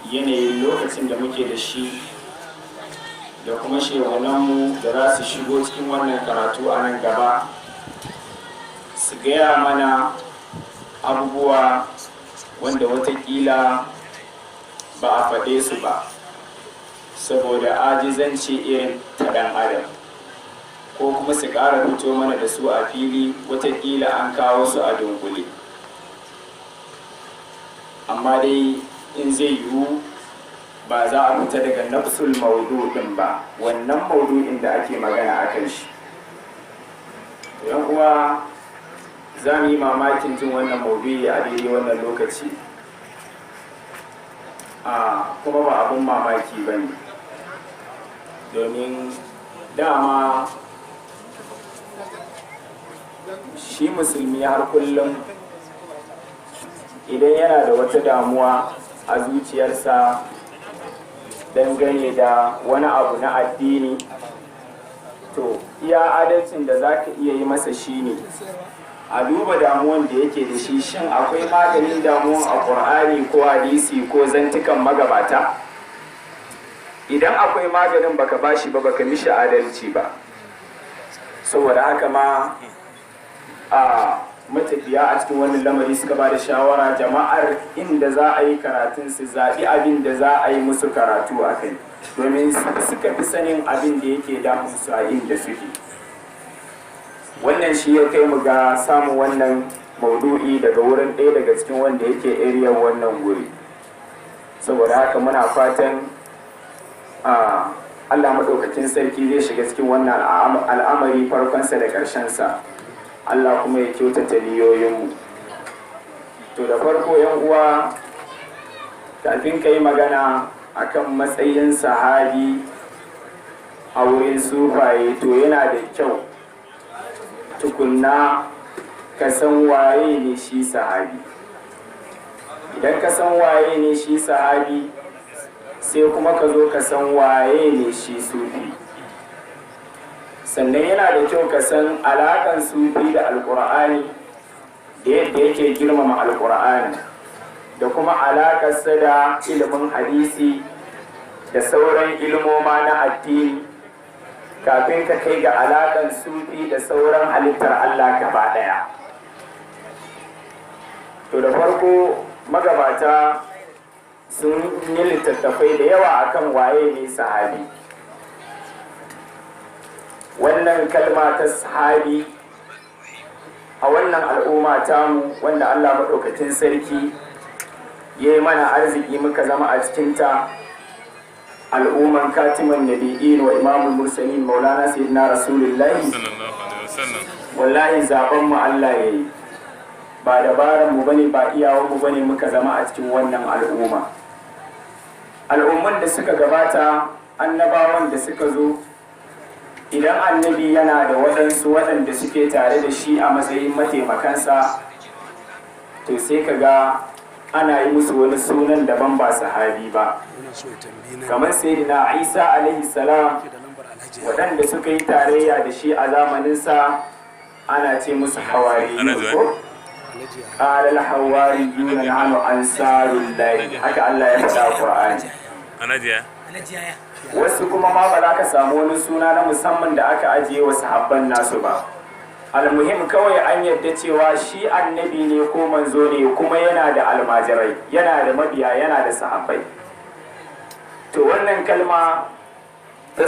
Yanayin lokacin da muke da shi da kuma shehunanmu da za su shigo cikin wannan karatu a nan gaba su gaya mana abubuwa wanda watakila ba a faɗe su ba saboda ajizanci irin ta ɗan adam, ko kuma su ƙara fito mana da su a fili, watakila an kawo su a dunkule. Amma dai in zai yiwu, ba za a fita daga nafsul maudu'in ba, wannan maudu'in da ake magana a kan shi. Yan uwa, za mu yi mamakin jin wannan maudu'i a daidai wannan lokaci, a kuma ba abun mamaki ba ne, domin dama shi musulmi har kullum idan yana da wata damuwa a zuciyarsa dangane da wani abu na addini, to iya adalcin da za ka iya yi masa shine a duba damuwan da yake da shi. Shin akwai maganin damuwan a Ƙur'ani ko hadisi ko zantukan magabata? Idan akwai maganin, baka bashi ba, baka mishi adalci ba. Saboda haka ma a matafiya a cikin wannan lamari suka ba da shawara jama'ar inda za a yi karatun su zaɓi abin da za a yi musu karatu a kai, domin suka fi sanin abin da yake damun su a inda suke. Wannan shi ya kai mu ga samun wannan maudu'i daga wurin ɗaya daga cikin wanda yake area wannan guri. Saboda haka muna fatan a Allah maɗaukakin sarki zai shiga cikin wannan al'amari farkonsa da ƙarshensa, Allah kuma ya kyautata niyoyinmu. To, da farko yan uwa, kafin ka yi magana akan matsayin sahabi a wurin sufaye, to yana da kyau tukunna ka san waye ne shi sahabi. Idan ka san waye ne shi sahabi, sai kuma ka zo ka san waye ne shi sufi. Sannan yana da kyau ka san alaƙan sufi da Alƙur'ani, da yadda yake girmama Alƙur'ani, da kuma alaƙarsa da ilimin hadisi da sauran ilmoma na addini, kafin ka kai ga alaƙan sufi da sauran halittar Allah gaba ɗaya. To, da farko magabata sun yi littattafai da yawa akan waye ne sahabi. Wannan kalma ta sahabi a wannan al'umma tamu, wanda Allah maɗaukacin sarki ya yi mana arziki muka zama a cikinta, al'umman katiman nabi'in wa imamul mursalin, Maulana Sayyidina Rasulullahi, wallahi zaben mu Allah ya yi, ba dabaran mu bane, ba iyawan mu bane muka zama a cikin wannan al'umma. Al'umman da suka gabata, annabawan da suka zo, idan annabi yana da waɗansu waɗanda suke tare da shi a matsayin mataimakansa, to sai ka ga ana yi musu wani sunan daban ba sahabi ba, kamar Sayyidina Isa alaihi salam, waɗanda suka yi tarayya da shi a zamaninsa ana ce musu hawariyun, ko قال الحواريون نحن أنصار الله. Haka Allah ya faɗa a Qur'ani. Wasu kuma ma ba za ka samu wani suna na musamman da aka ajiye wa sahabban nasu ba. Almuhim, kawai an yadda cewa shi annabi ne ko manzo ne, kuma yana da almajirai, yana da mabiya, yana da sahabbai. To, wannan kalma ta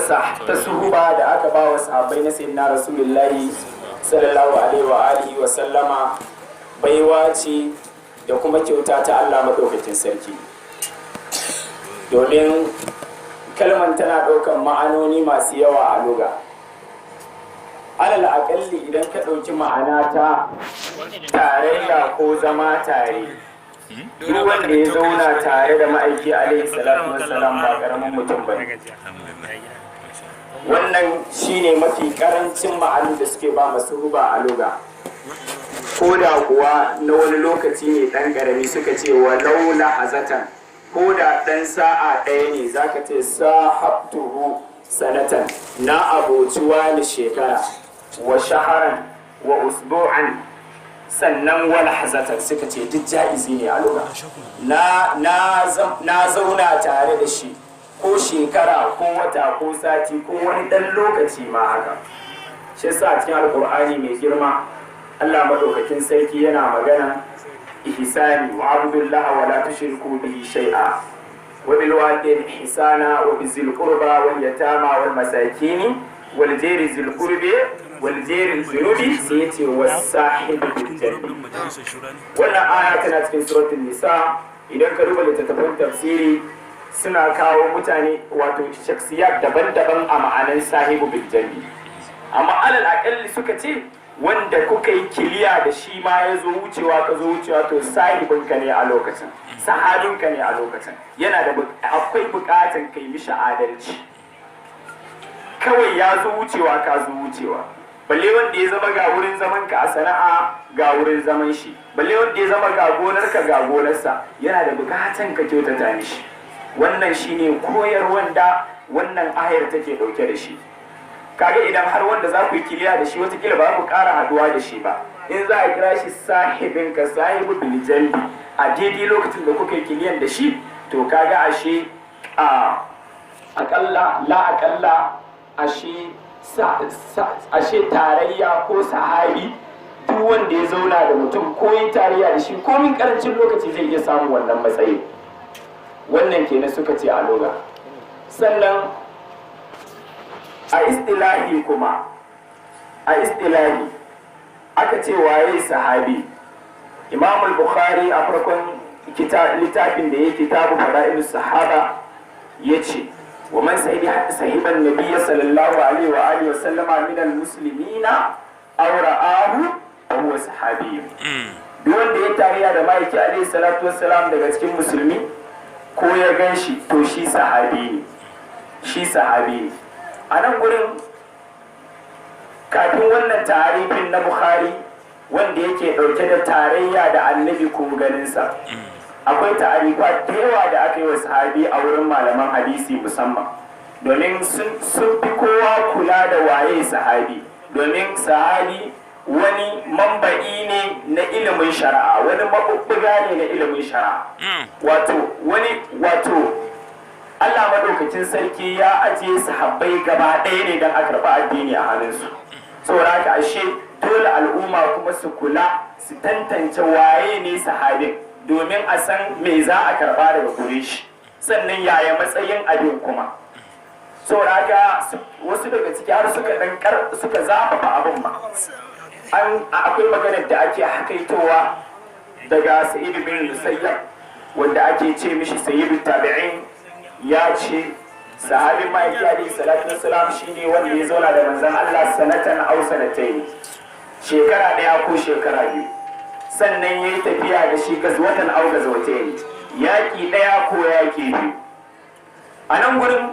suhuba da aka ba wa sahabbai na Sayyidina Rasulullahi sallallahu alaihi wa alihi wa sallama, baiwa ce da kuma kyauta ta Allah maɗaukakin sarki, domin kalman tana ɗaukan ma'anoni masu yawa a luga. Alal aƙalli, idan ka ɗauki ma'ana ta tarayya ko zama tare, duk wanda ya zauna tare da ma'aiki alaihi salatu wassalam ba ƙaramin mutum ba. Wannan shine mafi ƙarancin ma'anin da suke ba masu huba a luga, ko da kuwa na wani lokaci ne ɗan ƙarami. Suka ce walau lahazatan, ko da ɗan sa'a ɗaya ne, zaka ce sahabtuhu sanatan, na aboci wani shekara, wa shaharan, wa usbu'an. Sannan wal hazatan, suka ce duk ja'izi ne a lugha. Na zauna tare da shi ko shekara ko wata ko sati ko wani dan lokaci ma haka. Shi yasa cikin Alkur'ani mai girma, Allah madaukakin sarki yana magana ihsani: "Wa abdullah wa la tushriku bihi shay'a, wa bil walidayni ihsana, wa bizil qurba wal yatama wal masakini wal jari zil qurbi wal jari junubi." Sai yace: "Was sahibi bil janbi." Wannan aya tana cikin Suratul Nisa. Idan ka duba littattafan tafsiri, suna kawo mutane, wato shaksiyat daban-daban a ma'anan sahibu bil janbi. Amma alal akalli suka ce wanda kuka yi kiliya da shi ma, ya zo wucewa, ka zo wucewa, to sahibinka ne a lokacin, sahabinka ne a lokacin. Yana da akwai bukatan kai mishi adalci. Kawai ya zo wucewa, ka zo wucewa, balle wanda ya zama ga wurin zaman ka a sana'a, ga wurin zaman shi, balle wanda ya zama ga gonarka, ga gonarsa, yana da bukatan ka kyautata mishi. Wannan shine koyarwan da wannan ayar take dauke da shi. Kaga idan har wanda za ku yi kiliya da shi, watakila ba ku ƙara haduwa da shi ba, in za a kira shi sahibinka, sahibu biljanbi, a daidai lokacin da kuka yi kiliyan da shi, to kaga ashe a akalla la akalla ashe tarayya ko sahabi, duk wanda ya zauna da mutum ko yi tarayya da shi komin karancin lokaci, zai iya samun wannan matsayi. Wannan kenan suka ce a lugha. Sannan a istilahi kuma, a istilahi aka ce waye sahabi? Imam Bukhari a farkon littafin da ya Kitabu Fada'il Sahaba ya ce: "Wa man sahiban nabiyya sallallahu alaihi wa alihi wa sallama min al-muslimina aw ra'ahu fa huwa sahabi." Duk wanda ya tarayya da Ma'aiki alaihi salatu wassalam daga cikin musulmi ko ya gan shi, to shi sahabi ne, shi sahabi ne. A nan gurin, kafin wannan tarifin na Bukhari wanda yake ɗauke da tarayya da Annabi ko ganinsa, akwai ta'arifa da yawa da aka yi wa sahabi a wurin malaman hadisi, musamman domin sun fi kowa kula da waye sahabi, domin sahabi wani mamba'i ne na ilimin shari'a, wani mabubbuga ne na ilimin shari'a. Wato wani, wato Allah madaukakin sarki ya ajiye sahabbai gaba ɗaya ne don a karɓi addini a hannunsu. Saboda haka ashe dole al'umma kuma su kula su tantance waye ne sahabin, domin a san me za a karɓa daga gure shi, sannan yaya matsayin abin kuma. Saboda haka wasu daga ciki har suka dan suka zafafa abin ma. An akwai maganar da ake hakaitowa daga Sa'id bin Musayyab, wanda ake ce mishi sayyidu tabi'in, ya ce sahabin Ma'aiki alaihi salatu wassalam shine wanda ya zauna da Manzon Allah sanatan aw sanatayn, shekara ɗaya ko shekara 2, sannan ya yi tafiya da shi gazwatan aw gazwatayn, yaƙi ɗaya ko yaƙi 2. A nan gurin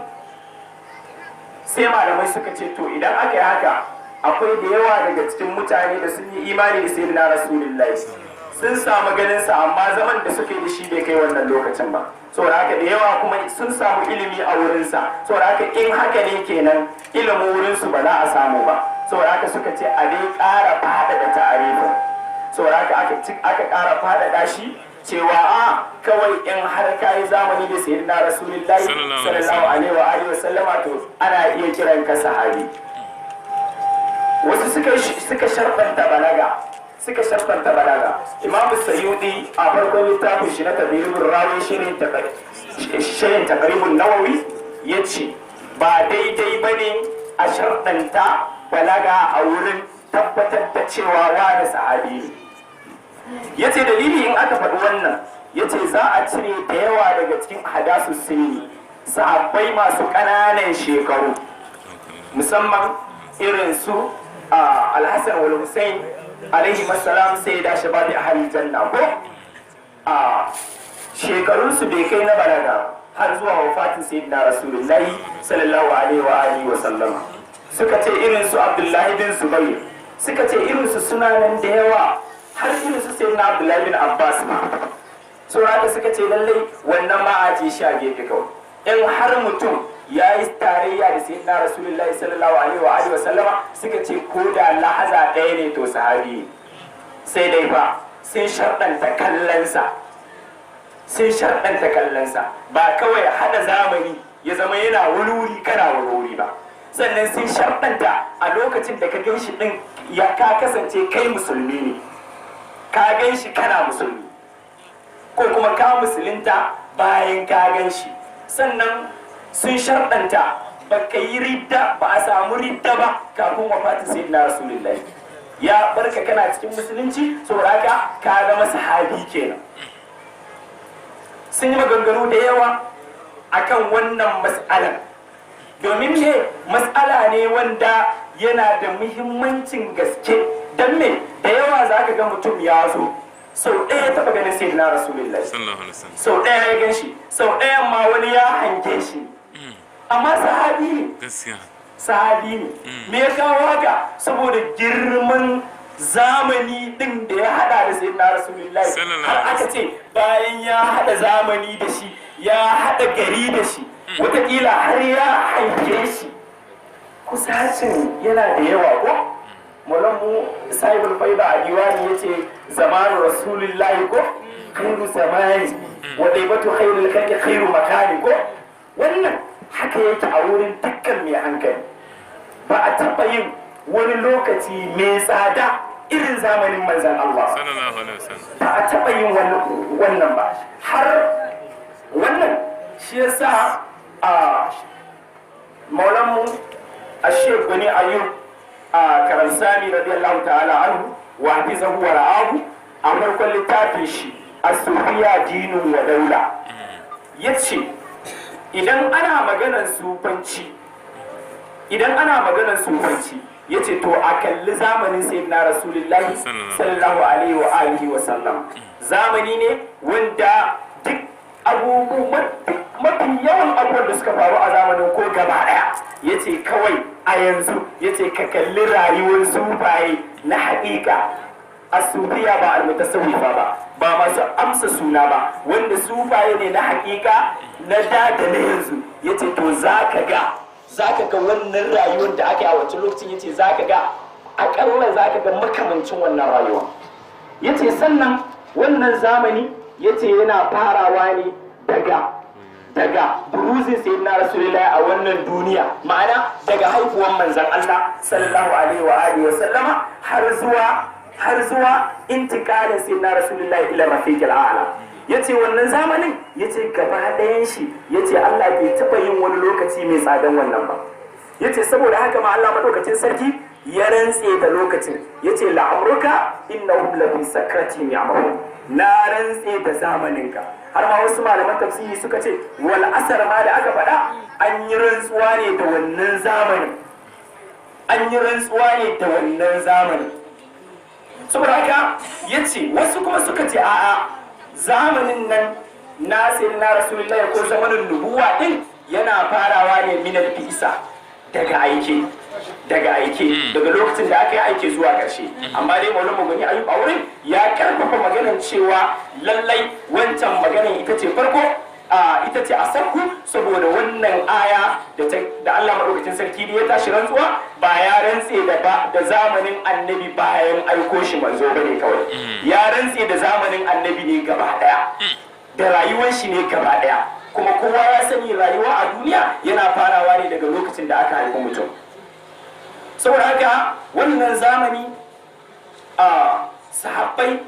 sai malamai suka ce, to idan aka yi haka, akwai da yawa daga cikin mutane da sun yi imani da Sayyidina Rasulullahi, sun samu ganin sa, amma zaman da suka yi da shi bai kai wannan lokacin ba. Saboda haka da yawa kuma sun samu ilimi a wurinsa. Saboda haka in haka ne kenan, ilimin wurinsu ba za a samu ba. Saboda haka suka ce a dai ƙara faɗaɗa ta'arifin. Saboda haka aka ƙara faɗaɗa shi cewa a kawai in har ka yi zamani da Sayyidina Rasulullahi sallallahu alaihi wa alihi wa sallama, to ana iya kiran ka sahabi. Wasu suka sharɗanta balaga, suka sharɗanta balaga. Imamu Sayudi a farkon littafin shi na Tadribur Rawi, shirin Taqribun Nawawi, ya ce ba daidai bane a sharɗanta balaga a wurin tabbatar da cewa wani sahabi ne. Ya ce dalili, in aka faɗi wannan, ya ce za a cire da yawa daga cikin hadasu sinni, sahabbai masu ƙananan shekaru, musamman irin su Alhassan wal Hussein alaihi masalam, sai da shababi ahli janna, ko a shekarunsu bai kai na balaga har zuwa wafatin Sayyidina Rasulullahi sallallahu alaihi wa alihi wa sallama. Suka ce irin su Abdullahi bin Zubair, suka ce irin su suna nan da yawa, har irin su Sayyidina Abdullahi bin Abbas ma. Saboda suka ce lallai wannan ma a ce shi a gefe kawai. In har mutum ya yi tarayya da Sayyidina Rasulullahi sallallahu alaihi wa alihi wa sallama, suka ce ko da lahaza ɗaya ne, to sahabi ne. Sai dai fa sun sharɗanta kallonsa, sun sharɗanta kallonsa, ba kawai haɗa zamani ya zama yana wani wuri kana wani wuri ba. Sannan sun sharɗanta a lokacin da ka gan shi ɗin ya ka kasance kai musulmi ne, ka gan shi kana musulmi, ko kuma ka musulunta bayan ka gan shi. Sannan sun sharɗanta ba ka yi ridda ba, a samu ridda ba kafin wafatin Sayyidina Rasulullahi, ya barka kana cikin musulunci, saboda haka ka zama sahabi kenan. Sun yi maganganu da yawa akan wannan mas'alar, domin ne mas'ala ne wanda yana da muhimmancin gaske. Don me da yawa za ka ga mutum ya zo sau ɗaya taɓa ganin Sayyidina Rasulullahi, Sallallahu alaihi wasallam. sau ɗaya ya gan shi, sau ɗayan ma wani ya hange shi, amma sahabi ne. Gaskiya. Sahabi ne. Me ya kawo haka? Saboda girman zamani din da ya hada da Sayyidina Rasulullahi, Sallallahu har aka ce bayan ya hada zamani da shi, ya hada gari da shi, wataƙila har ya hange shi. Kusacin yana da yawa ko mu Sahibul Faida a diwani yace zamanu Rasulillahi ko khairu zamani wa daibatu khairul khalqi khairu makani. Ko wannan haka yake a wurin dukkan mai hankali. Ba a taɓa yin wani lokaci mai tsada irin zamanin Manzan Allah. Sallallahu alaihi wasallam. Ba a taɓa yin wannan ba. Har wannan shi yasa a Maulanmu a Shek Gani Ayyub a Karansani radiyallahu ta'ala anhu wa hafizahu wa ra'ahu, a farkon littafin shi As-Sufiya Dinun wa Daula, yace idan ana maganar sufanci, idan ana maganar sufanci, yace to a kalli zamanin Sayyidina Rasulullahi sallallahu alaihi wa alihi wa sallam. Zamani ne wanda duk abubuwan, mafi yawan abubuwan da suka faru a zamanin ko gaba daya, yace kawai a yanzu, yace ka kalli rayuwar sufaye na haƙiƙa, asufiya, ba almutasawwifa ba, ba masu amsa suna ba, wanda sufaye ne na haƙiƙa na da da na yanzu, yace to zaka ga wannan rayuwar da aka yi a wancan lokacin, yace zaka ga akalla zaka ga makamancin wannan rayuwa. Yace sannan wannan zamani, yace yana farawa ne daga buruzin Sayyidina Rasulullahi a wannan duniya, ma'ana daga haifuwan Manzon Allah sallallahu alaihi wa alihi wa sallama har zuwa intikalin Sayyidina Rasulullahi ila rafiqil a'la. Yace wannan zamanin, yace gaba ɗayan shi, yace Allah bai taɓa yin wani lokaci mai tsadan wannan ba. Yace saboda haka ma Allah madaukakin sarki ya rantse da lokacin, yace la'amruka innahum lafi sakratihim ya'mahun, na rantse da zamaninka. Har ma wasu malaman tafsiri suka ce wal asar ma da aka faɗa, an yi rantsuwa ne da wannan zamanin, an yi rantsuwa ne da wannan zamanin. Saboda haka yace wasu kuma suka ce a'a, zamanin nan na Sayyidina Rasulullahi ko zamanin nubuwa din yana farawa ne minal bi'sa, daga aike, daga aike, daga lokacin da aka yi aike zuwa ƙarshe. Amma dai Maulana Gani Ayub a wurin ya karfafa maganar cewa lallai wancan maganar ita ce farko, a ita ce a sakku, saboda wannan aya da Allah madaukakin sarki da ya tashi rantsuwa, ba ya rantse da ba da zamanin annabi bayan aiko shi manzo bane kawai, ya rantse da zamanin annabi ne gaba daya, da rayuwar shi ne gaba daya. Kuma kowa ya sani rayuwa a duniya yana farawa ne daga lokacin da aka haifi mutum. Saboda haka wannan zamani a sahabbai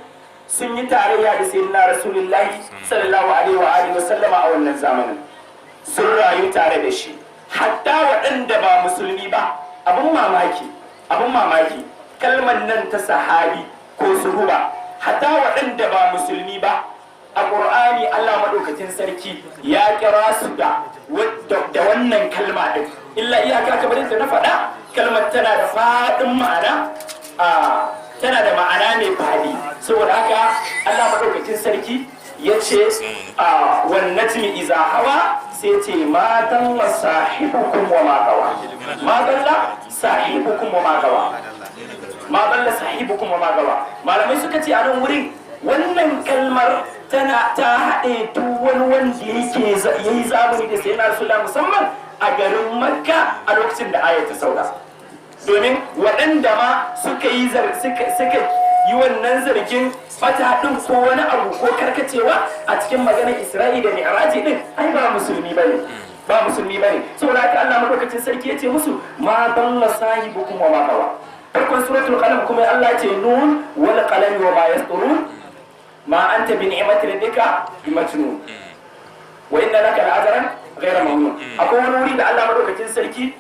sun yi tarayya da Sayyidina Rasulullahi sallallahu alaihi wa alihi wa sallama a wannan zamanin, sun rayu tare da shi, hatta waɗanda ba musulmi ba. Abin mamaki, abin mamaki, kalmar nan ta sahabi ko suhuba, hatta waɗanda ba musulmi ba, a Ƙur'ani Allah maɗaukacin sarki ya kira su da wannan kalma ɗin. Illa iyaka, kamar yadda na faɗa, kalmar tana da faɗin ma'ana, tana da ma'ana mai faɗi. Saboda haka Allah maɗaukacin sarki ya ce a wan najmi iza hawa, sai ce ma dalla sahibukum wa ma gawa, ma dalla sahibukum wa ma gawa, ma dalla sahibukum wa ma gawa. Malamai suka ce a nan wurin wannan kalmar tana ta haɗe duk wani wanda yake yayi zamani da Sayyidina Rasulullah, musamman a garin Makka a lokacin da ayat ta sauka, domin waɗanda ma suka yi suka suka yi wannan zargin bata din ko wani abu ko karkacewa a cikin maganar Isra'i da Mi'raji din, ai ba musulmi bane, ba musulmi bane. Saboda haka Allah madaukakin sarki ya ce musu: "Ma dalla sahibukum wa ma gawa." Farkon Suratul Qalam kuma Allah ce: "Nun wal qalami wa ma yasturun, ma anta bi ni'mati rabbika bi majnun, wa inna laka la'ajran ghayra mamnun." Akwai wani wuri da Allah madaukakin sarki,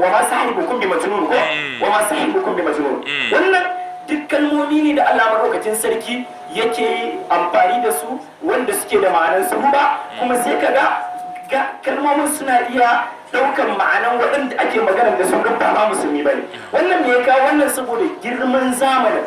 "Wa ma sahibukum bi majnun" ko "Wa ma sahibukum bi majnun". Wannan duk kalmomi ne da Allah madaukakin sarki yake amfani da su wanda suke da ma'anar su ba, kuma sai kaga kalmomin suna iya daukan ma'anan waɗanda ake magana da su duk ba musulmi bane. Wannan me ya kawo wannan? Saboda girman zamanin,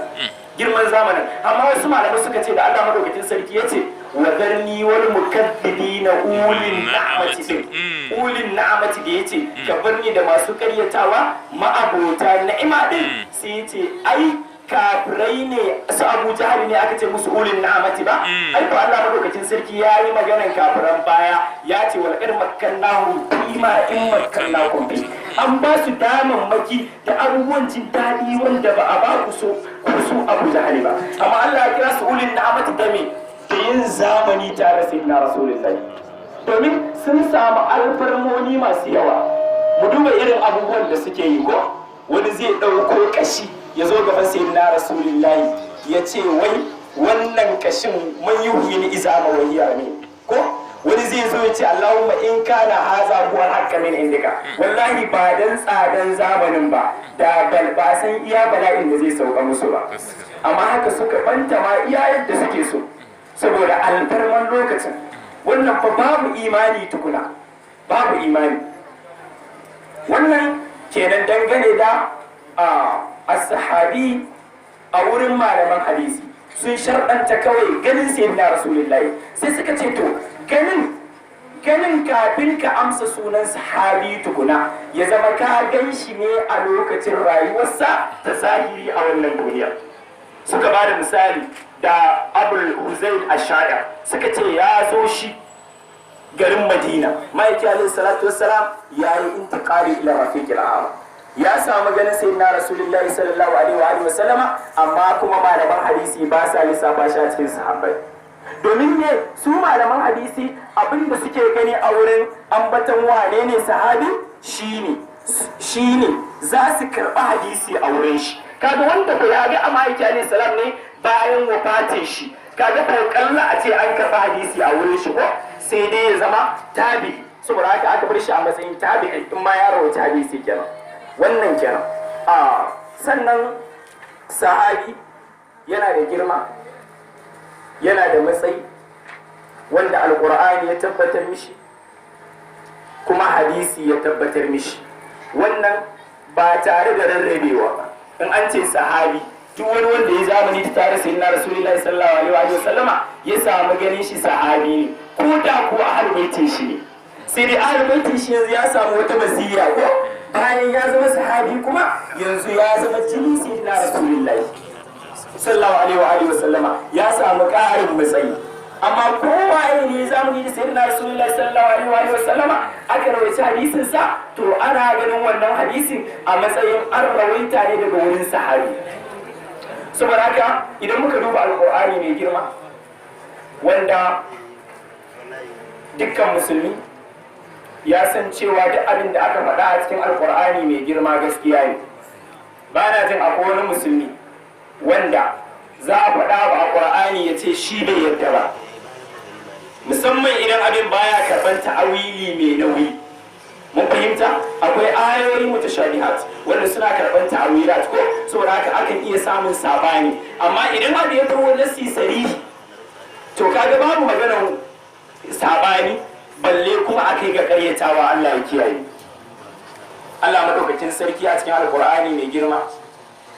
girman zamanin. Amma wasu malamai suka ce da Allah madaukakin sarki ya ce: "Wa zarni wal mukaththibina ulin na'mati" din, ulin na'amati da yace ka bar ni da masu karyatawa ma'abota ni'ima din, sai yace ai kafirai ne, su Abu Jahal ne aka ce musu ulin na'amati ba. Ai ko Allah madaukakin sarki ya yi maganan kafiran baya, ya ce: "Wal qad makkannahu fi ma in makkannakum fi." An ba su damammaki da abubuwan jin daɗi wanda ba a ba ku so ku su Abu Jahal ba, amma Allah ya kira su ulin na'amati da me? Da yin zamani tare Sayyidina Rasulullahi, domin sun samu alfarmoni masu yawa. Mu duba irin abubuwan da suke yi ko? Wani zai ɗauko kashi ya zo gaban Sayyidina Rasulullahi ya ce wai wannan kashin "Man yuhyil izama wa hiya ramim" ko? Wani zai zo ya ce: "Allahumma in kana haza huwa al min indika." Wallahi ba dan tsadan zamanin ba da bal ba san iya bala'in da zai sauka musu ba, amma haka suka banta ma iya yadda suke so saboda alfarman lokacin. Wannan fa babu imani tukuna, babu imani. Wannan kenan dangane da as-sahabi. A wurin malaman hadisi sun sharɗanta kawai ganin Sayyidina Rasulullahi. Sai suka ce to, ganin kafin ka amsa sunan sahabi tukuna, ya zama ka gan shi ne a lokacin rayuwarsa ta zahiri a wannan duniya. Suka ba da misali da Abul Huzail Ashaya, suka ce ya zo shi garin Madina, Ma'aiki alaihi salatu wassalam ya yi intiqali ila rafiqil a'la, ya samu ganin Sayyidina Rasulullahi sallallahu alaihi wa alihi wa sallama, amma kuma malaman hadisi ba sa lissafa shi a cikin sahabbai. Domin ne su malaman hadisi abinda suke gani a wurin ambaton wane ne sahabi shine za su karɓi hadisi a wurin shi. Kaga wanda ko ya ga Ma'aiki alaihi salam ne bayan wafatin shi, kaga ko kalla a ce an karɓi hadisi a wurin shi ko, sai dai ya zama tabi'i. Saboda haka aka bar shi a matsayin tabi'i in ma ya rawaita hadisi kenan. Wannan kenan. A sannan sahabi yana da girma, yana da matsayi wanda Alkur'ani ya tabbatar mishi kuma hadisi ya tabbatar mishi. Wannan ba tare da rarrabewa ba. In an ce sahabi, duk wani wanda ya zamani ta tare Sayyidina Rasulullahi sallallahu alaihi wa sallama ya samu ganin shi, sahabi ne, ko da kuwa ahlul baitin shi ne. Sai dai ahlul baitin shi yanzu ya samu wata maziya ko, bayan ya zama sahabi kuma yanzu ya zama jini Sayyidina Rasulullahi sallallahu alaihi wa sallama, ya samu ƙarin matsayi. Amma kowaye ne zamani da Sayyidina Rasulullahi sallallahu alaihi wa sallama aka rawaita hadisin sa, to ana ganin wannan hadisin a matsayin an rawaita ne daga wurin sahabi. Saboda haka idan muka duba Alƙur'ani mai girma, wanda dukkan musulmi ya san cewa duk abin da aka faɗa a cikin Alƙur'ani mai girma gaskiya ne, ba na jin akwai wani musulmi wanda za a faɗa ba a Ƙur'ani ya ce shi bai yarda ba, musamman idan abin baya karɓar ta'awili mai nauyi. Mun fahimta akwai ayoyi mutashabihat wanda suna karɓar ta'awilat ko, saboda haka akan iya samun sabani. Amma idan abu ya kawo nasi sarihi, to kaga babu maganar sabani, balle kuma akai ga karyatawa. Allah ya kiyaye. Allah madaukakin sarki a cikin Alkur'ani mai girma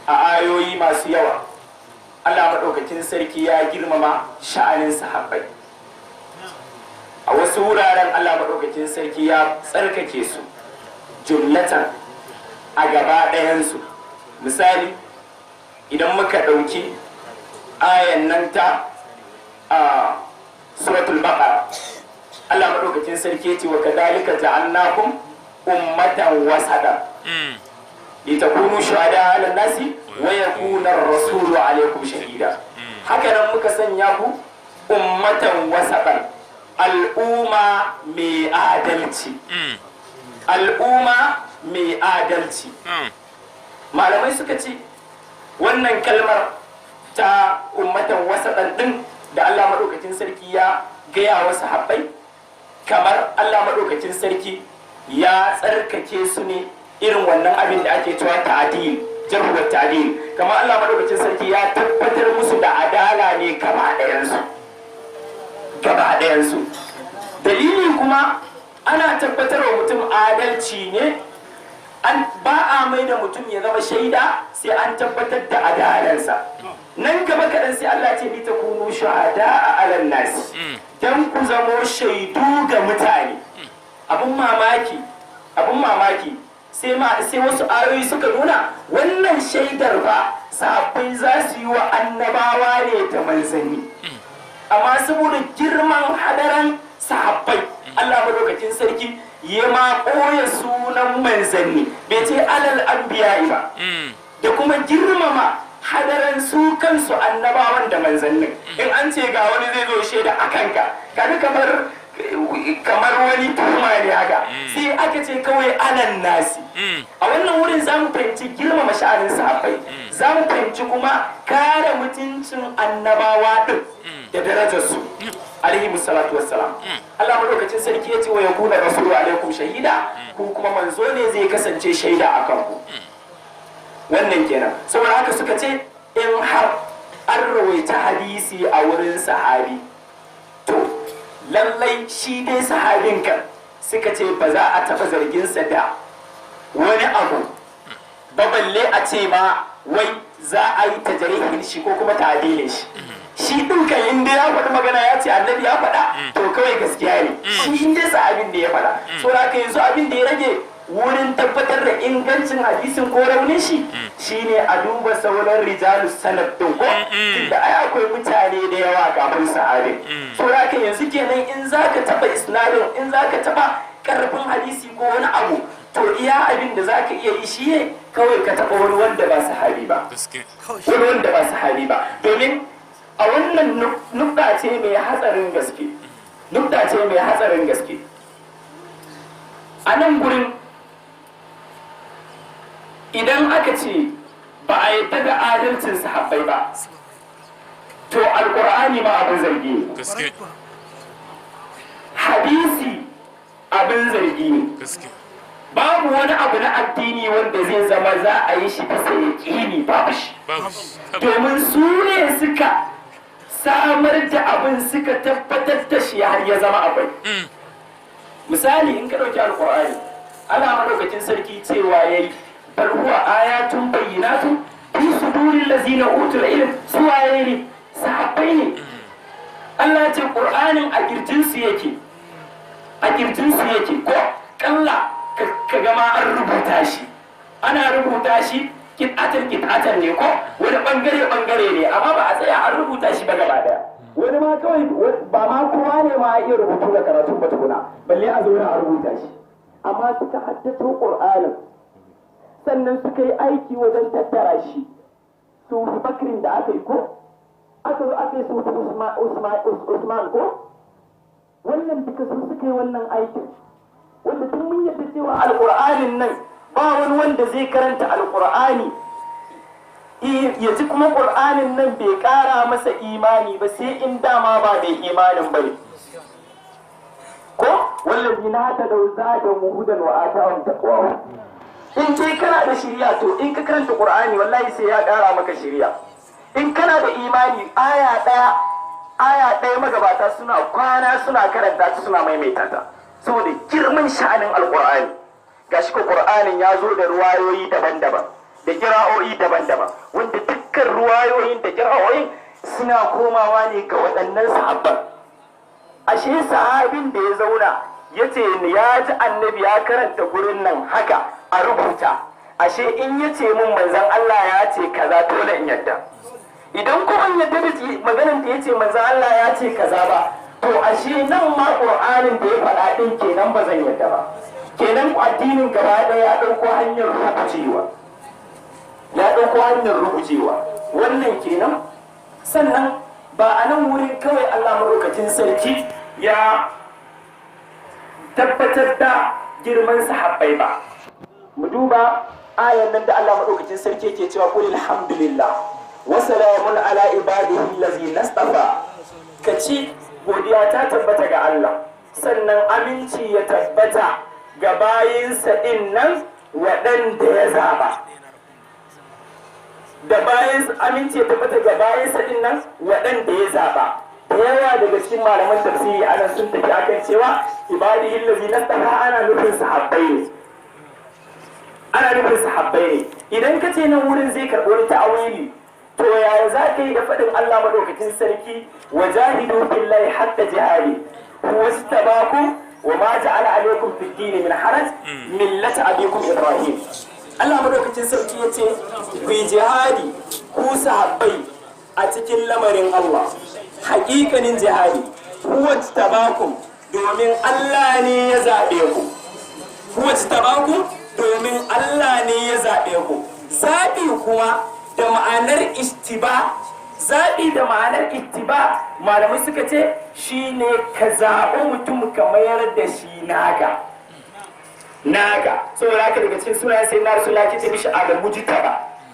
a ayoyi masu yawa, Allah madaukakin sarki ya girmama sha'anin sahabbai. A wasu wuraren Allah madaukakin sarki ya tsarkake su jumlatan, a gaba ɗayansu. Misali, idan muka ɗauki ayan nan ta a Suratul Baqara, Allah madaukakin sarki ya ce: "Wa kadhalika ja'alnakum ummatan wasatan litakunu shuhada 'ala nasi." Wa yakuna rasulu alaikum shahida. Haka nan muka sanya ku ummatan wasatan, al'umma mai adalci. Al'umma mai adalci. Malamai suka ce wannan kalmar ta ummatan wasatan din da Allah maɗaukacin sarki ya gaya wa sahabbai, kamar Allah maɗaukacin sarki ya tsarkake su ne, irin wannan abin da ake cewa ta'dil, jarh wa ta'dil, kamar Allah maɗaukacin sarki ya tabbatar musu da adala ne gaba ɗayansu, gaba ɗayansu. Dalili kuma, ana tabbatar wa mutum adalci ne, an ba a mai da mutum ya zama shaida sai an tabbatar da adalansa. Nan gaba kaɗan sai Allah ce li takunu shuhada a alan nasi, dan ku zamo shaidu ga mutane. Abun mamaki, abun mamaki, sai ma sai wasu ayoyi suka nuna wannan shaidar ba sahabbai za su yi wa annabawa ne da manzanni, amma saboda girman hadaran sahabbai, Allah madaukakin sarki ya ma ɓoye sunan manzanni, bai ce alal anbiya'i ba, da kuma girmama hadaran su kansu annabawan da manzannin. In an ce ga wani zai zo shaida a kanka, kaga kamar wani tuhuma ne haka, sai aka ce kawai alan nasi. A wannan wurin za mu fahimci girmama sha'anin sahabbai, za mu fahimci kuma kare mutuncin annabawa din da darajarsu alaihi salatu wassalam. Allah madaukakin sarki ya ce wa yakuna rasulu alaikum shahida, ku kuma manzo ne zai kasance shaida a kanku. Wannan kenan. Saboda haka suka ce in har an rawaita hadisi a wurin sahabi, to lallai shi dai sahabin kan, suka ce ba za a taɓa zarginsa da wani abu ba, balle a ce ma wai za a yi tajarihin shi ko kuma ta'adilin shi. Shi ɗin kan in dai ya faɗi magana, ya ce annabi ya faɗa, to kawai gaskiya ne shi in dai sahabin da ya faɗa. So haka yanzu abin da ya rage wurin tabbatar da ingancin hadisin ko raunin shi shine a duba sauran rijalus sanad din, ko tunda ai akwai mutane da yawa kafin sahabin. So haka yanzu kenan in zaka taba isnadin, in zaka taba karfin hadisi ko wani abu, to iya abin da zaka iya yi shi ne kawai ka taba wani wanda ba sahabi ba, wani wanda ba sahabi ba. Domin a wannan nukta ce mai hatsarin gaske, nukta ce mai hatsarin gaske. A nan gurin idan aka ce ba a yadda da adalcin sahabbai ba, to Alkur'ani ma abin zargi ne, hadisi abin zargi ne, babu wani abu na addini wanda zai zama za a yi shi bisa yaƙini, babu shi, domin su ne suka samar da abin, suka tabbatar da shi har ya zama akwai. Misali, in ka ɗauki Alƙur'ani, Allah madaukakin sarki cewa yayi bal huwa ayatun bayyinatun fi suduril lazina utul ilm. Su waye ne? Sahabbai ne. Allah ya ce Qur'anin a kirjin su yake, a kirjin su yake. Ko kalla ka gama an rubuta shi, ana rubuta shi kit'atan kit'atan ne, ko wani bangare bangare ne, amma ba a tsaya an rubuta shi ba gaba daya. Wani ma kawai ba ma kowa ne ma iya rubutu da karatu ba tukuna, balle a zo a rubuta shi. Amma suka haddato Qur'anin, sannan suka yi aiki wajen tattara shi. Su Bakrin da aka yi, ko aka zo aka yi su Usman, ko wannan duka su suka yi wannan aikin, wanda tun mun yadda cewa Alƙur'anin nan ba wani wanda zai karanta Alƙur'ani ya ji kuma Ƙur'anin nan bai ƙara masa imani ba, sai in dama ba mai imanin ba ne. Ko wallazi na ta dau zadan hudan wa atahum taqwa. In dai kana da shiriya, to in ka karanta Qur'ani wallahi sai ya ƙara maka shiriya. In kana da imani, aya ɗaya, aya ɗaya magabata suna kwana suna karanta ta, suna maimaita ta, saboda girman sha'anin Alƙur'ani. Gashi ko Qur'anin ya zo da ruwayoyi daban-daban da kira'o'i daban-daban, wanda dukkan ruwayoyin da kira'o'in suna komawa ne ga waɗannan sahabban. Ashe sahabin da ya zauna ya ce ya ji annabi ya karanta gurin nan haka a rubuta, ashe in ya ce mun manzan Allah ya ce kaza, dole in yadda. Idan kuma in yadda da maganin da ya ce manzan Allah ya ce kaza ba, to ashe nan ma Qur'anin da ya faɗa ɗin kenan ba zan yadda ba. Kenan addinin gaba ɗaya ya ɗauko hanyar rubucewa. Ya ɗauko hanyar rugujewa. Wannan kenan. Sannan ba a nan wurin kawai Allah maɗaukacin sarki ya tabbatar da girman sahabbai ba. Mu duba ayan nan da Allah maɗaukacin sarki yake cewa qul alhamdulillah wa salamun ala ibadihi allazina istafa. Kaci godiya ta tabbata ga Allah, sannan aminci ya tabbata ga bayinsa ɗin nan waɗanda ya zaba. Da bayan aminci ya tabbata ga bayinsa ɗin nan waɗanda ya zaba. Da yawa daga cikin malaman tafsiri anan sun tafi akan cewa ibadihi allazina istafa ana nufin sahabbai ne. Ana nufin sahabbai ne. Idan ka ce nan wurin zai karɓi wani ta'awili, to yaya za ka yi da faɗin Allah maɗaukakin sarki wa jahidu fillahi hatta jihadi huwa istabakum wa ma ja'ala alaykum fid din min haraj millata abikum ibrahim. Allah maɗaukakin sarki ya ce ku yi jihadi ku sahabbai a cikin lamarin Allah, haƙiƙanin jihadi, huwa istabakum, domin Allah ne ya zaɓe ku. Huwa istabakum, domin Allah ne ya zaɓe ku. Zaɓi kuma da ma'anar istiba, zaɓi da ma'anar ittiba, malamai suka ce shine ka zaɓi mutum ka mayar da shi naka naka. Saboda haka daga cikin sunayen sai na rasulullah ke ce mishi al-mujtaba,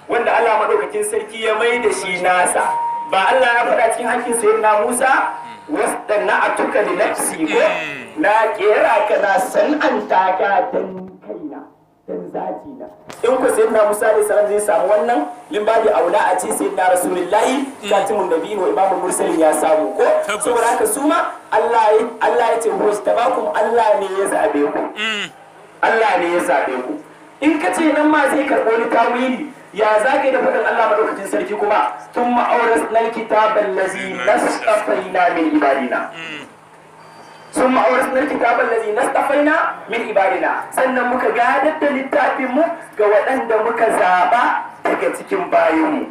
wanda Allah madaukakin sarki ya mai da shi nasa. Ba Allah ya faɗa cikin hakkin sayyidina Musa wastana'tuka li nafsi ko na kera ka na san'anta ka dan kaina dan zati na. In ku sayyidina Musa alayhi salam zai samu wannan min babi aula a ce sayyidina Rasulullahi khatimun nabiyyin wa imamul mursalin ya samu ko. Saboda haka su ma Allah ya ce huwastabakum, Allah ne ya zabe ku. Allah ne ya zabe ku. In ka ce nan ma zai karɓo wani tawili, ya za ka yi da faɗin Allah maɗaukacin sarki kuma tun ma'auras nan kitaban lazi nastafaina min ibadina, sun ma'auras nan kitaban lazi nastafaina min ibadina, sannan muka gadar da littafin mu ga waɗanda muka zaɓa daga cikin bayinmu,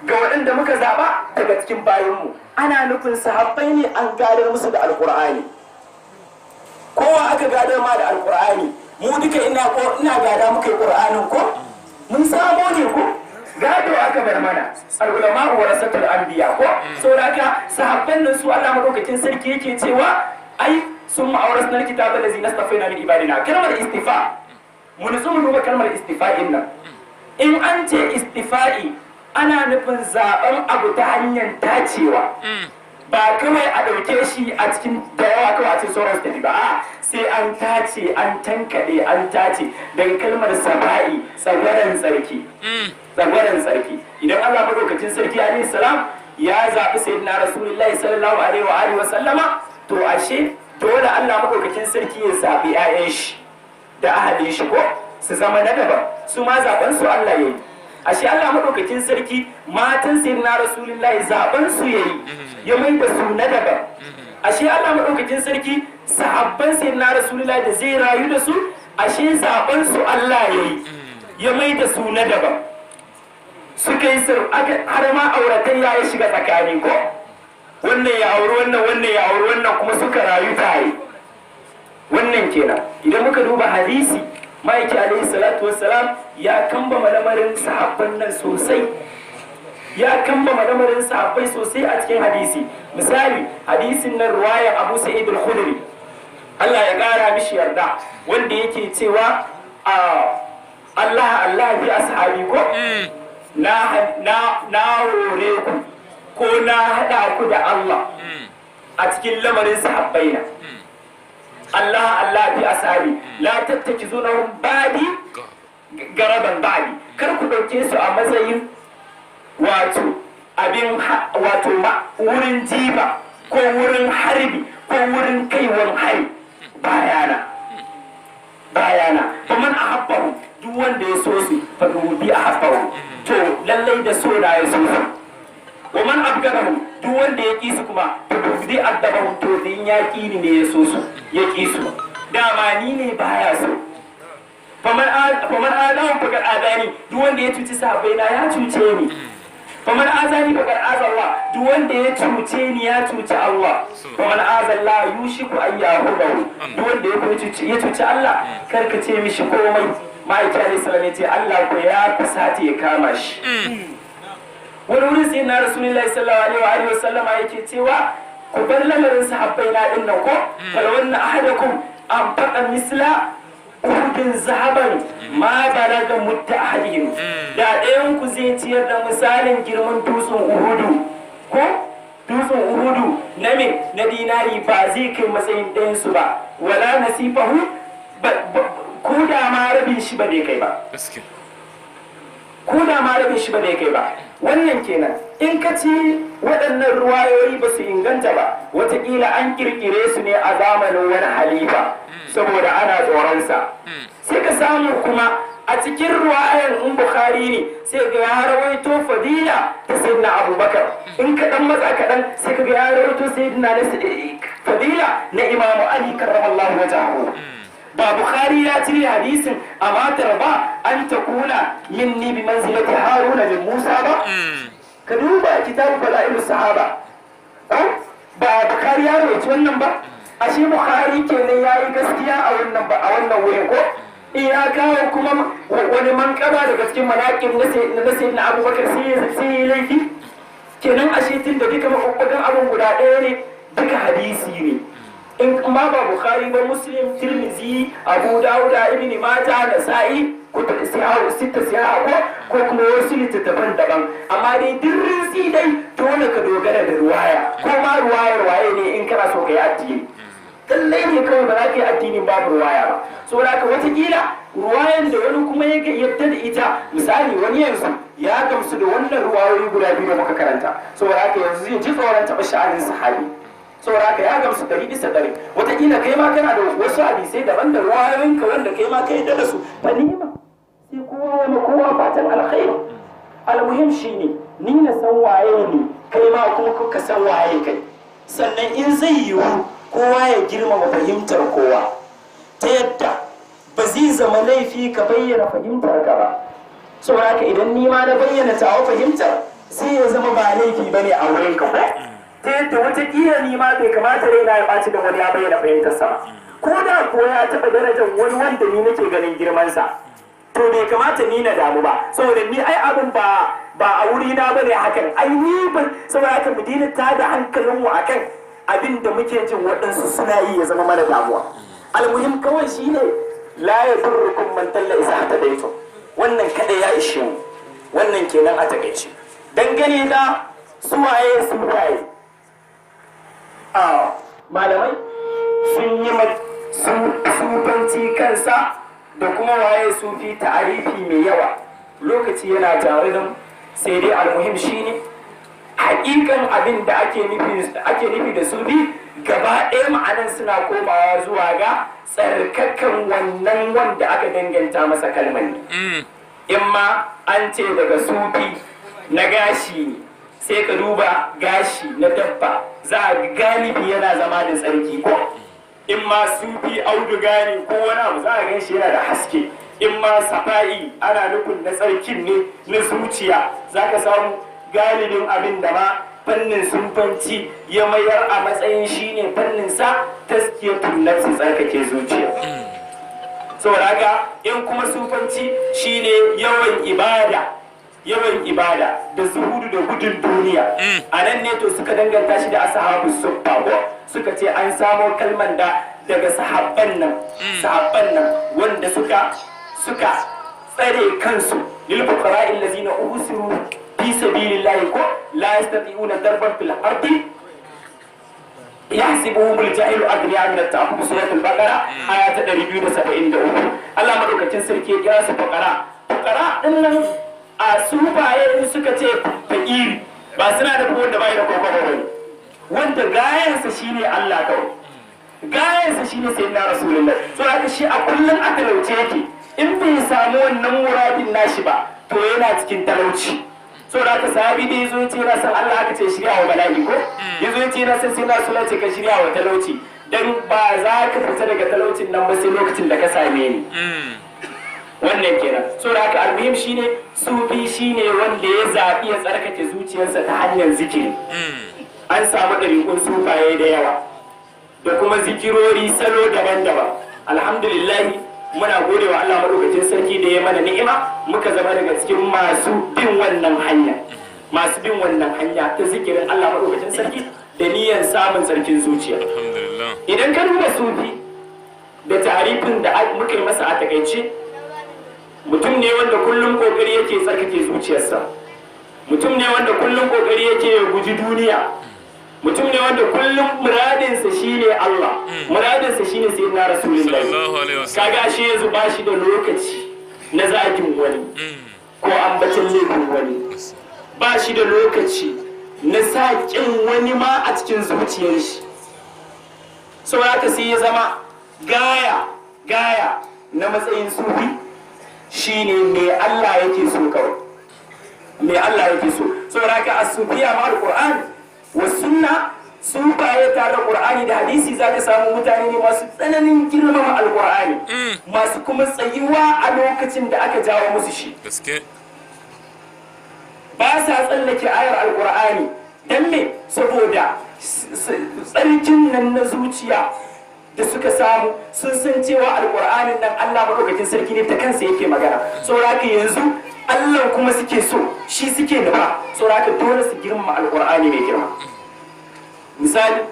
ga waɗanda muka zaɓa daga cikin bayinmu. Ana nufin sahabbai ne an gadar musu da alƙur'ani. Kowa aka gadar ma da alƙur'ani? Mu duka ina ko ina gada muka yi ƙur'anin ko mun samo ne ko gado aka bar mana. Al-ulama warasatul anbiya ko. Saboda haka sahabban nan su Allah madaukakin sarki yake cewa ai sun ma'auras na kitaba allazi nastafaina min ibadina. Kalmar istifa, mu nutsu mu duba kalmar istifa'in nan. In an ce istifa'i, ana nufin zaben abu ta hanyar tacewa, ba kawai a ɗauke shi a cikin da yawa kawai a cikin sauran su tafi ba, a sai an tace, an tankaɗe, an tace, daga kalmar saba'i, tsagwaran tsarki, tsagwaran tsarki. Idan Allah madaukakin sarki alaihi salam ya zaɓi sayyidina Rasulullahi sallallahu alaihi wa alihi wa sallama, to ashe dole Allah madaukakin sarki ya zaɓi 'ya'yan shi da ahalin shi ko su zama na daban. Su ma zaɓen su Allah ya yi. Ashe Allah madaukakin sarki matan sayyidina Rasulullahi zaɓen su yayi, ya mai da su na daban. Ashe Allah madaukakin sarki sahabban sayyidina Rasulullahi da zai rayu da su, ashe zaɓen su Allah yayi, ya mai da su na daban. Suka yi sir har ma auratayya ya shiga tsakani ko, wannan ya auri wannan, wannan ya auri wannan, kuma suka rayu tare. Wannan kenan. Idan muka duba hadisi, ma'aiki alaihi salatu wassalam ya kambama lamarin sahabban nan sosai, ya kambama lamarin sahabbai sosai a cikin hadisi. Misali hadisin nan ruwayan Abu Sa'id al-Khudri, Allah ya kara mishi yarda, wanda yake cewa a Allah Allah fi ashabi ko na na na hore ku ko na hada ku da Allah a cikin lamarin sahabbai na. Allah Allah fi ashabi la tattakizunahum ba'di garaban ba'di, kar ku dauke su a matsayin wato abin wato wurin jiba ko wurin harbi ko wurin kaiwan hari bayana bayana. Faman ahabbahu, duk wanda ya so su, fa bi ahabbahu, to lallai da so na ya so su. Wa man abgadahu, duk wanda ya ki su kuma, to bi addabahu, to din ya ki ni ne ya so su, ya ki su, dama ni ne baya so. Faman adahu faqad adani, duk wanda ya cuci sahabbai na ya cuce ni. Faman azani faqad aza Allah, duk wanda ya cuce ni ya cuci Allah. Faman aza Allah yushiku an yahudahu, duk wanda ya cuci Allah, kar ka ce mishi komai. Ma'aiki alaihi salam ya ce Allah ko ya kusata ya kama shi. Wani wurin sai na Rasulullahi sallallahu alaihi wa sallama yake cewa ku bar lamarin sahabbai na din nan ko fal wanna ahadakum an faqa misla Uhudin zahaban ma balaga mutta ahadihim. Da ɗayan ku zai ciyar da misalin girman dutsen Uhudu ko dutsen Uhudu na me na dinari, ba zai kai matsayin ɗayan su ba, wala nasifahu, ko da ma rabin shi ba bai kai ba. Ko da ma rabin shi ba bai kai ba. Wannan kenan. In ka ci waɗannan ruwayoyi ba su inganta ba, wataƙila an ƙirƙire su ne a zamanin wani halifa saboda ana tsoronsa. Sai ka samu kuma a cikin ruwayan, in Bukhari ne, sai ga ya rawaito fadila ta Sayyidina Abubakar. In ka dan matsa kaɗan, sai ka ga ya rawaito sayyidina na fadila na Imamu Ali karramallahu wajhahu. Ba Bukhari ya cire hadisin amma ba an ta kuna minni bi manzilati Haruna min Musa ba? Ka duba kitabu fada'ilu sahaba. Ba Bukhari ya rawaito wannan ba? Ashe Bukhari kenan yayi gaskiya a wannan ba a wannan wurin ko in ya kawo kuma wani mankaba daga cikin manaƙib na Sayyidina Abubakar, sai ya laifi kenan. Ashe tun da duka makwakwagan abun guda ɗaya ne, duka hadisi ne, in ma ba Bukhari ba, Muslim, Tirmizi, Abu Dawuda, Ibn Majah, Nasa'i, kutu siha sita siha ko kuma wasu littattafan daban, amma dai duk rinsi dai dole ka dogara da ruwaya, ko ma ruwayar waye ne, in kana so ka yi addini. Lallai ne kawai ba za ka yi addinin babu ruwaya ba. Saboda haka watakila ruwayan da wani kuma ya yadda da ita, misali wani yanzu ya gamsu da wannan ruwayoyi guda biyu da muka karanta, saboda haka yanzu zai ji tsoron taɓa sha'anin sahabi, saboda haka ya gamsu 100%. Wataƙila kai ma kana da wasu hadisai daban da ruwayoyinka wanda kai ma ka yadda da su, fa nima sai kowa ya ma kowa fatan alkhairi. Almuhim shine ni na san waye ne, kai ma kuma ka san waye kai. Sannan in zai yiwu, kowa ya girmama fahimtar kowa, ta yadda ba zai zama laifi ka bayyana fahimtar ka ba. Saboda haka idan ni ma na bayyana tawa fahimtar, sai ya zama ba laifi bane a wurin ka, ko ta yadda watakila ni ma bai kamata raina ya ɓaci da wani ya bayyana fahimtarsa ba, ko da ko ya taɓa darajar wani wanda ni nake ganin girmansa, to bai kamata ni na damu ba, saboda ni ai abin ba a wuri na bane hakan. Ai ni ban, saboda haka mu daina tada hankalinmu akan abin da muke jin waɗansu suna yi ya zama mana damuwa. Almuhim kawai shine la yadurrukum man dalla iza ihtadaytum. Wannan kada ya ishe mu. Wannan kenan a takaice dangane da suwaye suwaye. A malamai sun yi sufanci kansa da kuma waye sufi ta'arifi mai yawa. Lokaci yana tare da, sai dai almuhim shine hakikan abin da ake nufi da sufi, gaba ɗaya ma'anan suna komawa zuwa ga tsarkakan wannan wanda aka danganta masa kalmar ne. In ma an ce daga sufi na gashi ne, sai ka duba gashi na dabba, za a galibi yana zama da tsarki. Ko in ma sufi auduga ne ko wani abu, za a gan shi yana da haske. In ma safa'i ana nufin na tsarkin ne na zuciya, za ka samu galibin abin da ma fannin sufanci ya mayar a matsayin shine fannin sa, tazkiyatun nafsi, tsarkake zuciya. Saboda haka in kuma sufanci shine yawan ibada, yawan ibada da zuhudu da gudun duniya, a nan ne to suka danganta shi da ashabu suffa, ko suka ce an samo kalman da daga sahabban nan wanda suka tsare kansu, lil fuqara allazina uhsiru fi sabilillahi ko la yastati'una darban fil ardi yahsibuhum al-jahilu aghniya min at-ta'affuf, suratul Baqara aya ta 273. Allah madaukakin sarki ya kira su fuqara. Fuqara din nan a sufaye in suka ce fakiri, ba suna da wanda bai da kokobo bane, wanda gayansa shine Allah kawai, gayansa shine Sayyidina Rasulullah. So haka shi a kullum a talauce yake. In bai samu wannan muradin nashi ba, to yana cikin talauci. So da haka sahabi da yazo yace yana son Allah, aka ce shirya wa bala'i. Ko yazo yace yana son Sayyidina Rasulullah, ce ka shirya wa talauci, dan ba za ka fita daga talaucin nan ba sai lokacin da ka same ni. Wannan kenan. So da haka almuhim shine sufi shine wanda ya zaɓi ya tsarkake zuciyarsa ta hanyar zikiri. An samu ɗariƙun sufaye da yawa da kuma zikirori salo daban-daban. Alhamdulillah, Muna gode wa Allah madaukakin sarki da ya mana ni'ima muka zama daga cikin masu bin wannan hanya, masu bin wannan hanya ta zikirin Allah madaukakin sarki da niyyar samun tsarkin zuciya. Alhamdulillah. Idan ka duba sufi da tarifin da muka yi masa a takaice, mutum ne wanda kullum kokari yake tsarkake zuciyarsa, mutum ne wanda kullum kokari yake ya guji duniya, mutum ne wanda kullum muradinsa shine Allah, muradinsa shine Sayyidina Rasulullahi. Sallallahu alaihi wasallam. Kaga shi yanzu ba shi da lokaci na zagin wani ko ambacin laifin wani, ba shi da lokaci na sa ƙin wani ma a cikin zuciyar shi. Saboda haka sai ya zama gaya gaya na matsayin sufi shine me Allah yake so kawai, me Allah yake so. Saboda haka as-sufiya ma al-Qur'an wa sunna, sufaye tare da Qur'ani da hadisi, zaka samu mutane ne masu tsananin girmama Al-Qur'ani, masu kuma tsayuwa a lokacin da aka jawo musu shi. Gaske. Ba sa tsallake ayar Alkur'ani. Don me? Saboda tsarkin nan na zuciya da suka samu, sun san cewa Alkur'anin nan Allah maɗaukakin sarki ne ta kansa yake magana. Saboda haka yanzu Allah kuma suke so, shi suke nufa. Saboda haka dole su girmama Alkur'ani mai girma. Misali,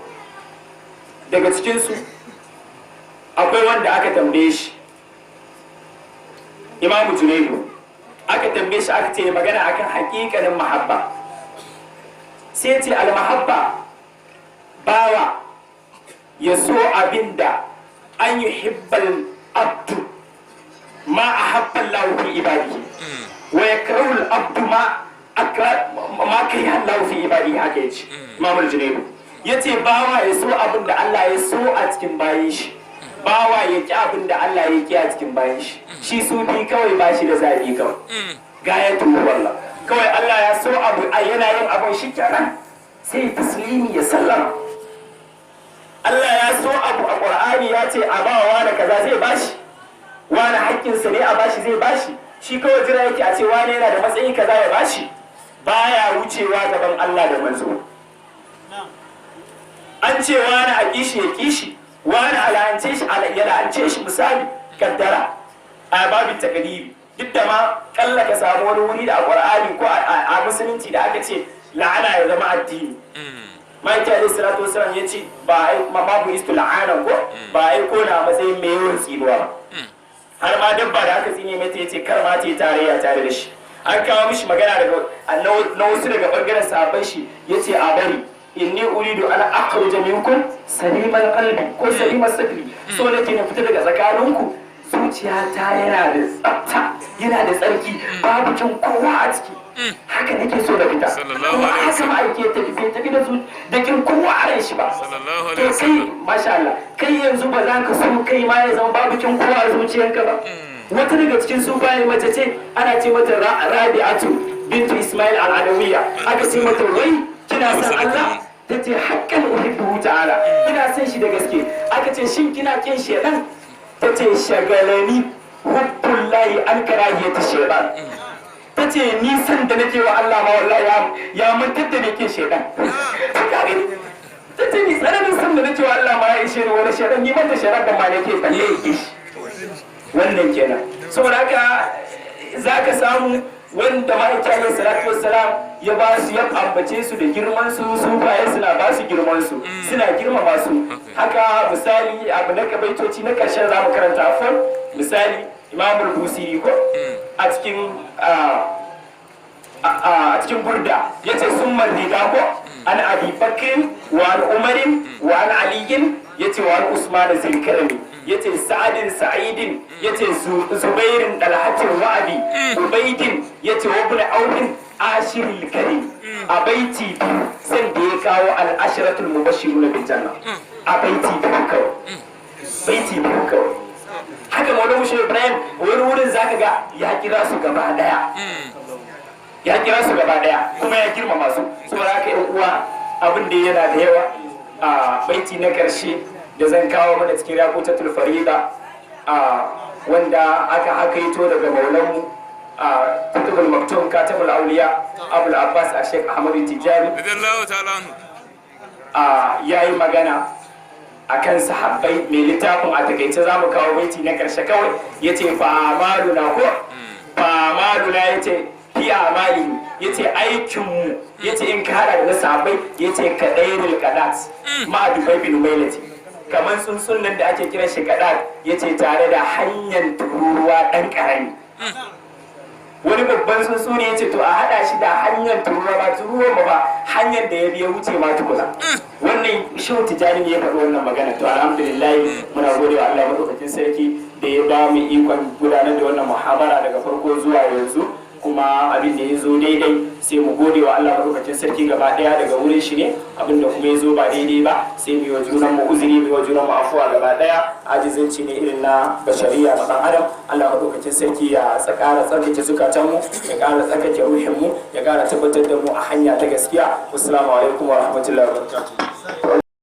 daga cikinsu akwai wanda aka tambaye shi, Imamu Junaidu, aka tambaye shi, aka ce magana akan hakikanin mahabba. Sai ce almahabba, bawa ya so abinda an yi hibbal abdu ma a habban lahu fi ibadihi wa yakrahu al abdu ma akra ma kariha Allahu fi ibadihi. Haka yace Imam Junaidu, yace bawa ya so abin da Allah ya so a cikin bayin shi, bawa ya ki abin da Allah ya ki a cikin bayin shi. Shi sufi kawai ba shi da zabi, kawai gayatu wallah, kawai Allah ya so abu a yana yin abun, shi kenan sai taslimi, ya sallama. Allah ya so abu a Qur'ani, ya ce a ba wa da kaza, zai bashi. Wani haƙƙinsa ne a bashi, zai bashi. Shi kawai jira yake a ce wani yana da matsayi kaza, ya bashi. Baya wucewa gaban Allah da manzo. An ce wani a kishi, ya kishi. Wani a la'ance shi, ya la'ance shi. Misali, kaddara a babin takadiri, duk da ma kalla ka samu wani wuri da a Qur'ani ko a musulunci da aka ce la'ana ya zama addini. Ma'aiki alaihi salatu wasalam ya ce ba ai ma babu istu la'ana ko ba ai ko na matsayin mai yawan tsinuwa ba. Har ma dabba da aka tsine mata, yace kar ma ta yi tarayya tare da shi. An kawo mishi magana daga na wasu daga bangaren sahabban shi, yace a bari, inni uridu an akhruja minkum salimal qalbi ko salimal sadri, so nake na fita daga tsakaninku zuciyata yana da tsafta, yana da tsarki, babu kin kowa a ciki. Haka nake so na fita. Sallallahu Kuma alaihi haka wasallam. ma'aiki ya tafi, bai tafi da su da kin kowa a ran shi ba. Sallallahu To alaihi kai, wasallam. masha Allah, kai yanzu ba za ka so kai ma ya zama babu kin kowa a zuciyarka ba? Wata daga cikin sufaye, mace ce, ana ce mata Rabi'atu bintu Ismail al-Adawiyya. Aka ce mata, wai kina son Allah? Ta ce, haqqan uhibbuhu ta'ala, ina son shi da gaske. Aka ce, shin kina kin shedan? Ta ce, shagalani hubbullahi an karahiyati shaytan. Ta ce, ni san da nake wa Allah ma wallahi ya mantar da nake shedan. Ka gani? Ta ce, ni tsananin san da nake wa Allah ma ya ishe ni wani shedan, ni manta shedan da ma nake balle yake shi. Wannan kenan. Saboda haka za ka samu wanda ma'aiki alaihi salatu wassalam ya ba su, ya ambace su da girman su, sufaye suna ba su girman su, suna girmama su. Haka misali, abu na baitoci na karshen za mu karanta, afwan, misali Imamul Busiri ko a cikin Burda yace sun riga ko an Abi Bakrin wa an Umarin wa an Aliyin, yace wa an Usman Zilkarami, yace Sa'adin Sa'idin, yace Zubairin Dalhatin wa Abi Ubaidin, yace wa Ibn Aufin Ashirul Karim. A baiti biyu san da ya kawo al-ashratul mubashshiruna bil janna, a baiti biyu kawai, baiti biyu kawai. Haka Maulana Shehu Ibrahim, wani wurin zaka ga ya kira su gaba daya, ya kira su gaba daya kuma ya girmama su. Saboda haka yan uwa, abin da yana da yawa. A baiti na karshe da zan kawo mana cikin Yaqutatul Farida, a wanda aka hakaito daga maulanmu a Kutubul Maktum, Katibul Auliya, Abul Abbas a Sheikh Ahmadu Tijani Radiyallahu ta'ala anhu. A yayi magana. Akan sahabbai, mai littafin a takaice za mu kawo baiti na karshe kawai. Ya ce fa'amaluna ko fa'amaluna, ya ce fi amali, ya ce aikinmu, ya ce in ka hada da na sahabbai, ya ce kaɗairil kadat ma dubai bin mailati, kamar tsuntsun nan da ake kiran shi kadat, ya ce tare da hanyar tururuwa ɗan ƙarami. Wani babban tsuntsu ne, ya ce to a hada shi da hanyar tururuwa, ba tururuwa ba, hanyar da ya biya wuce ma tukuna. Wannan Shehu Tijjani ne ya faɗi wannan magana. To alhamdulillah, muna gode wa Allah madaukakin sarki da ya ba mu ikon gudanar da wannan muhabara daga farko zuwa yanzu. Kuma abin da ya zo daidai, sai mu gode wa Allah madaukakin sarki, gaba daya daga wurin shi ne. Abin da kuma ya zo ba daidai ba, sai mu yi wa junan mu uzuri, mu yi wa junan mu afuwa. Gaba daya ajizanci ne irin na bashariya na dan adam. Allah madaukakin sarki ya ƙara tsarkake zukatan mu, ya ƙara tsarkake ruhin mu, ya ƙara tabbatar da mu a hanya ta gaskiya. Assalamu alaikum wa rahmatullahi wa barakatuh.